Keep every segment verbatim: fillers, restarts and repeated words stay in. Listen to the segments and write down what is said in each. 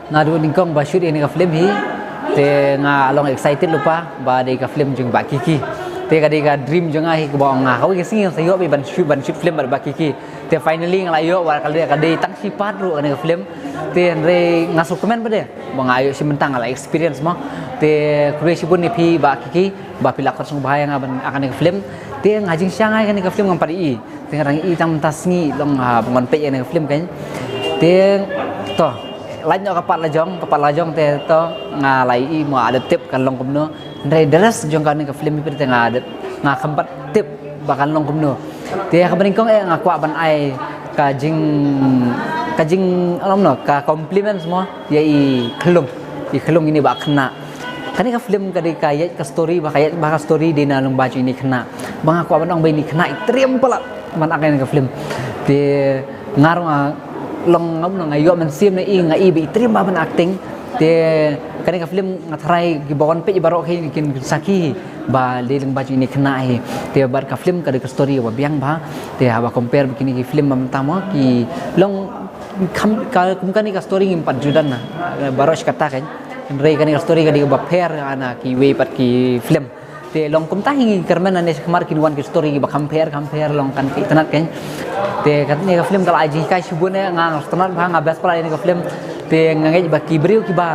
Naduh nyngkong ba shoot ïa kane ka film hi, te nga long excited lypa ba dei ka film jong Bah Kiki. Te ka dei ka dream jong nga hi kaba nga kawei ka sngi sa ïoh ban shoot, ban shoot film bad Bah Kiki. Te finally nga la ïoh, wat ka dei, ka dei tang shi part ruh kane ka film. Te hynrei nga sngewkmen pat de ba nga ïoh shi bynta, nga la experience mo. Te khublei shibun ïa phi Bah Kiki ba phi la khot sngewbha ïa nga ban act ïa kane ka film. Te nga jingshisha nga ïa kane ka film ngam pat i. Te nga dang i tang mynta sngi long ha ba ngan peit ïa kane ka film kan. Te to, lait noh ka part la jong, ka part la jong te to nga la i mo, ada tip kan long kumno. Hynrei the rest jong kane ka film hi pat te nga, nga khlem pat tip ba kan long kumno. Te ha kaba nyngkong eh nga kwah ban ai ka jing, ka jing, alam no, ka compliments mo ïa i khyllung, i khyllung ine Bah Khynnah. Kane ka film ka dei ka ïaid ka story, ba ka ïaid ba ka story dei na lyngba jong ine Khynnah. Ba nga kwah ban ong ba ine Khynnah i triem palat ban act ïa kane ka film. Te nga ruh nga long, ngam long, nga ïoh mynsiem na i, nga i ba i triem bha ban acting. Te kane ka film nga tharai kiba wan peit baroh ki kin sakhi ba dei lyngba jong ine Khynnah hi. Te bad ka film ka dei ka story ba biang bha. Te haba compare bad kine ki film ba mynta mo, ki long kham, ka, kum kane ka story ngim pat ju don na baroh shi katta kan. Hynrei kane ka story ka dei kaba pher na kiwei pat ki film. Te long kumta hi ngi kyrmen, nane shakhmat kin wan ki story kiba kham pher kham pher, long kan ka itynnad kan. Te kane ka film ka la ai jinghikai shibun eh, nga sngewtynnad bha, nga best palat ïa kane ka film. Te nga ngeit ba ki briew kiba,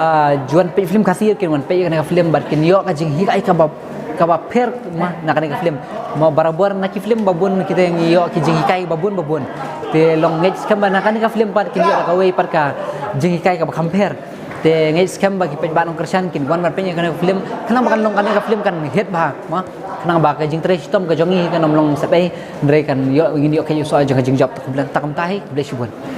ah, ju wan peit film Khasi kin wan peit ïa kane ka film bad kin ïoh ka jinghikai kaba, kaba pher mo na kane ka film. Mo barabor na ki film ba bun kita ngi ïoh ki jinghikai ba bun ba bun. Te long ngeit skhem ba na kane ka film pat kin ïoh da kawei pat ka jinghikai kaba kham pher. Te ngeit skhem ba ki paidbah nongkyrshan kin wan ban peit ïa kane ka film. Khnang ba kan long kane ka film kan hit bha mo. Khnang ba ka jingtrei shitom ka jong ngi kan ym long sep ei. Hynrei kan ïoh, ngin ïoh ka ïoh soh jong ka jingjop. Te khublei, tang kumta hi, khublei shibun.